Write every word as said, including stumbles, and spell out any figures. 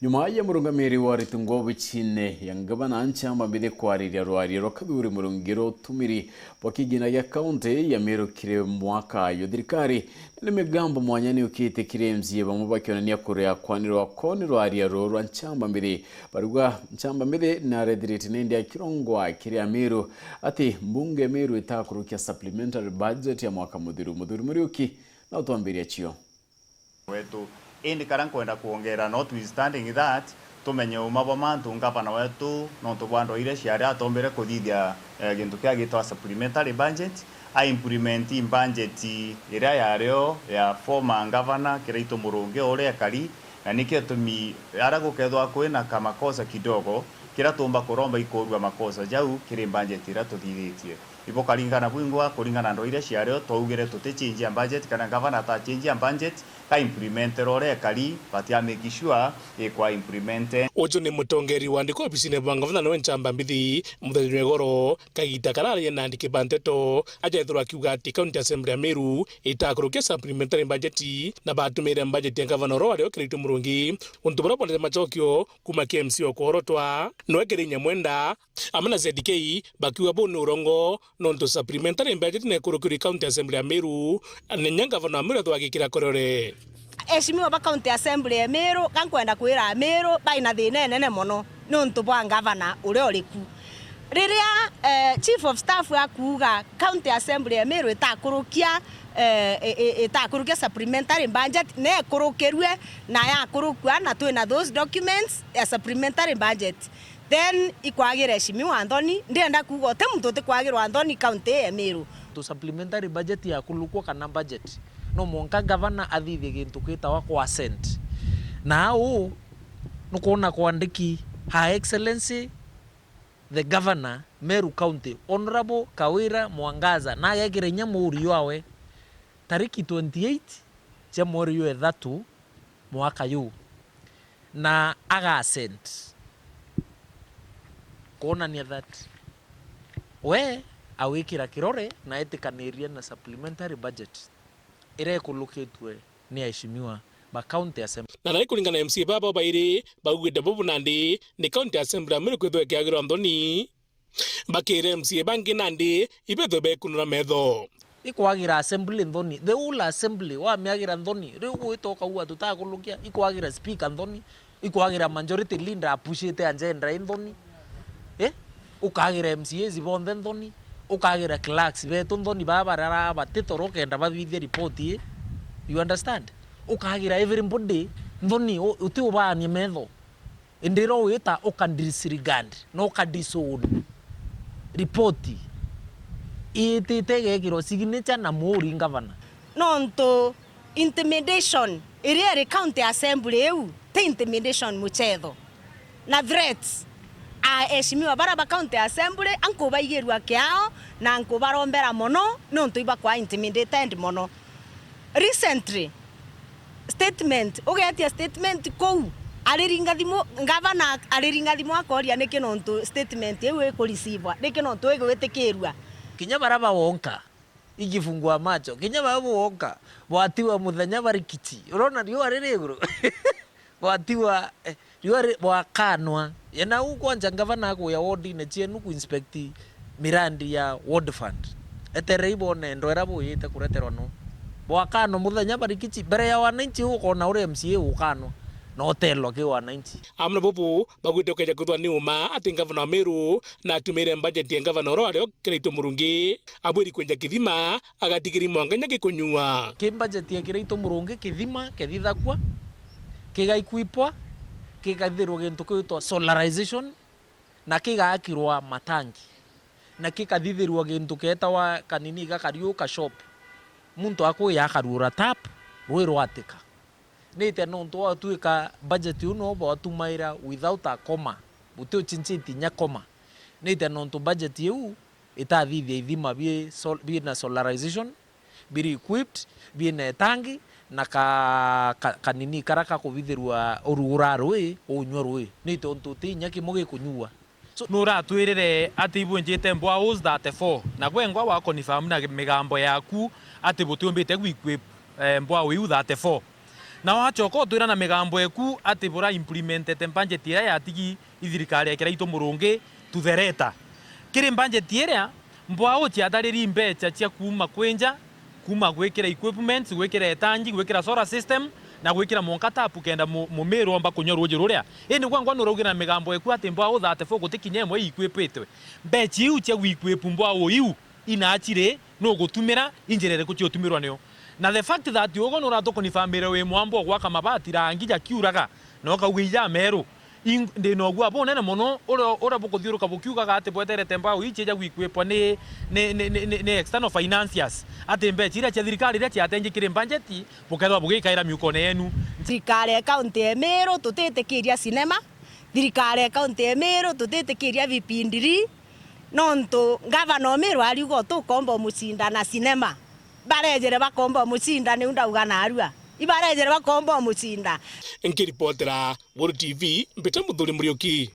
Nyuma ya murungamiri wa ritungwa obichine ya ngavana Nchamba Mbithi kwariria rwaria rwa Kathuri Murungi rwa utumiri bwa kigina gia kaunti ya Meru kiri mwaka yo, thirikari ni migambo mwanya ni ukite kiri M C A, bamwe bakionania kuria kwanirwa kwao ni rwaria ruu rwa Nchamba Mbithi. Baruga Nchamba Mbithi narethirite nindi akirongwa kiri Ameru ati mbunge ya Meru itakurukia supplementary budget ya mwaka muthiru. Muthuri Muriuki na utwambiria cio. Wetu. Indi karia nkwenda kwongera, notwithstanding that, tumenye uma bwa mantu ngavana wetu, nontu bwa ndwaa iria ciari atombere kuthithia, eh, gintu kia gitwa supplementary budget, a implement budget iria yario ya former ngavana Kiraitu Murungi uria ekari, na nikio gitumi aria gukethwa kwina kamakosa kidogo, kiria tumba kuromba ikurua makosa jau kiri budget iria tuthithitie. Ibukaringana bwingwa kuringana na ndwaa iria ciario, twaugire tutichenjia budget, kana ngavana atachenjia budget, ka implementerwa uria ekari, batia make sure ikwa implemented. Uju ni mutongeri wandikwa obisine bwa ngavana niwe Nchamba Mbithi, muthenya jwa igoro, kagita kararagia na andiki ba nteto, aja ethirwa akiuga ati County Assembly ya Meru itakurukia supplementary budget, na batumire budget ya ngavana uria wario Kiraitu Murungi, untu buria bwonete macokio kuma ki M C A okworotwa. Noe kiri Nyamwenda, amwe na Z K bakiuga buu ni urongo, nontu supplementary budget nekurukirwe County Assembly ya Meru, na inya ngavana wa Meru ethwa agikira korore. Eshimiwa ba County Assembly ya Meru, gankwenda kwira Ameru baina thina inene mono nontu bwa ngavana uria uri ku. Riria, eh, Chief of Staff akuuga County Assembly ya Meru itakurukia, eh, i-, i-, itakurukia supplementary budget, nekurukirue na yakurukua, na twina those documents ya supplementary budget. Then ikwagira eshimiwa nthoni, ndienda kuuga uti muntu utikwagirwa nthoni county ya Meru. To supplementary budget ya kulukwa kana budget, no mwanka gavana athithie gintu gitawa consent. Na uu nukwona kwandiki Her Excellency the Governor Meru County, Honourable Kawira Mwangaza, na agekira inya muuri jwawe tariki twenty-eight cia mweri jwa ithatu mwaka juu, na aga assent kwonania that we awikira kirore na etikaniria na supplementary budget iria ikulukitue ni aheshimiwa ba County Assembly. Na nai kuringana na M C A baba bairi, baugite bubu nandi ni County Assembly ya Meru kwithwa ikiagirwa nthoni. Bakire M C A bangi nandi ibethwe bekunura metho. Ikwagira assembly nthoni, the whole assembly wamiagira nthoni, riu gwita ukauga tutakulukia, ikwagira speaker nthoni, ikwagira majority leader apushite agenda i nthoni, eh? Ukagira M C As bonthe nthoni, ukagira clerks betu nthoni, baba barara batitoro kenda bathithie report i, you understand? Ukagira everybody nthoni, u-, uti ubaanie metho. Indi ro wita uka disregard na uka disown report iitite igekirwa signature na muuri ngavana. Nontu intimidation iria iri county assembly iu ti intimidation muchetho. Na threats, aheshimiwa baria ba county assembly ankubaigirua kiao na nkubarombera mono nontu ibakwaa intimidated mono. Recently, statement, ugetia statement kuu, ariringa thimu, ngavana ariringa thimu akoria niki nontu statement iu ikureceivewa, niki nontu igwitikirua. Kinya baria bawonka, ikifungua macho, kinya baria bawonka, bwatiwa muthenya barikichi. Urona riua riri iguru? Bwatiwa, eh, riua ri-, bwakanwa. Ye na u kwanja ngavana akuya wardine cienu ku inspect mirandi ya ward fund. Eterei bone ndo ira buyite kureterwa no. Bwakanwa muthenya barikichi, mbere ya wananchi ukona uria M C A ukanwa, na utelwa ki wananchi. Amwe na bubu, bagwite ukeja kwithwa ni uma ati ngavana wa Meru na atumire budget ya ngavana uria wario Kiraitu Murungi, abwiri kwenja kithima, agatigiri mwanga inya gikunyua. Ki budget ya Kiraitu Murungi kithima kethithagua, kigaequipwa, kigathirwa gintu kiwitwa solarization, na kigaakirwa matangi, na kikathithirwa gintu keetawa kanini gakariu ka shop. Muntu akuya akaruura tap, rui rwatika. Nite nontu gwatuika budget iu no bwatumaira without a comma, buti uchinchiti inya comma. Nite nontu budget iu itathithia ithima bi sol-, bina solarization, biri equipped, bina itangi, na ka, ka, kanini kara kakubithirua urugura rui, unyua rui. Ni tontu ti inya kimwe gikunyua. So, nuratwirire ati ibunjite boreholes thirty-four, na gwengwa wa confirm na migambo yaku ati butiumbite gwi-equip, eh, borehole iu thirty-four. Na wachoka utwira na migambo eku ati bura implemented budget iria yatigi i thirikari ya Kiraitu Murungi to the letter. Kiri budget iria, mbwau ciatariri mbecha cia kuuma kwi nja, kuuma gwikira equipments, gwikira etangi, gwikira solar system, na gwikira mwanka tapu kenda mu-, mumiru omba kunywa ruuji ruria. Indi gwa ngwa nuraugire na migambo eku ati mbwau thirty-four guti kinya imwe i-equipitwe. Mbecha iu cia gu-equip mbwau iu inachiri nugutumira, injira iriku cia utumirwa nio? Na the fact that ugo nuratukonifamire wi mwamba o gwaka mabati rangi jakiuraga, na ukauga ija meru. Ing-, ndi na ugua bunene mono uria, uria bukuthiuruka bukiugaga ati bweterete mbao ici ja gwikuipwa ni, ni, ni, ni, ni, ni external financiers, ati mbecha iria cia thirikari iria ciatenjikire budget bukethirwa bugikaira miukone yenu. Thirikari ya kaunti ya Meru tutitikiria cinema, thirikari ya kaunti ya Meru tutitikiria vipindi ri, nontu ngavana o Meru ariuga tukomba umucinda na cinema. Barejere bakomba umucinda, niu ndauga narua. Ibarejere bakomba umucinda. Nkiripotera Guru T V, Mbita Muthuri Muriuki.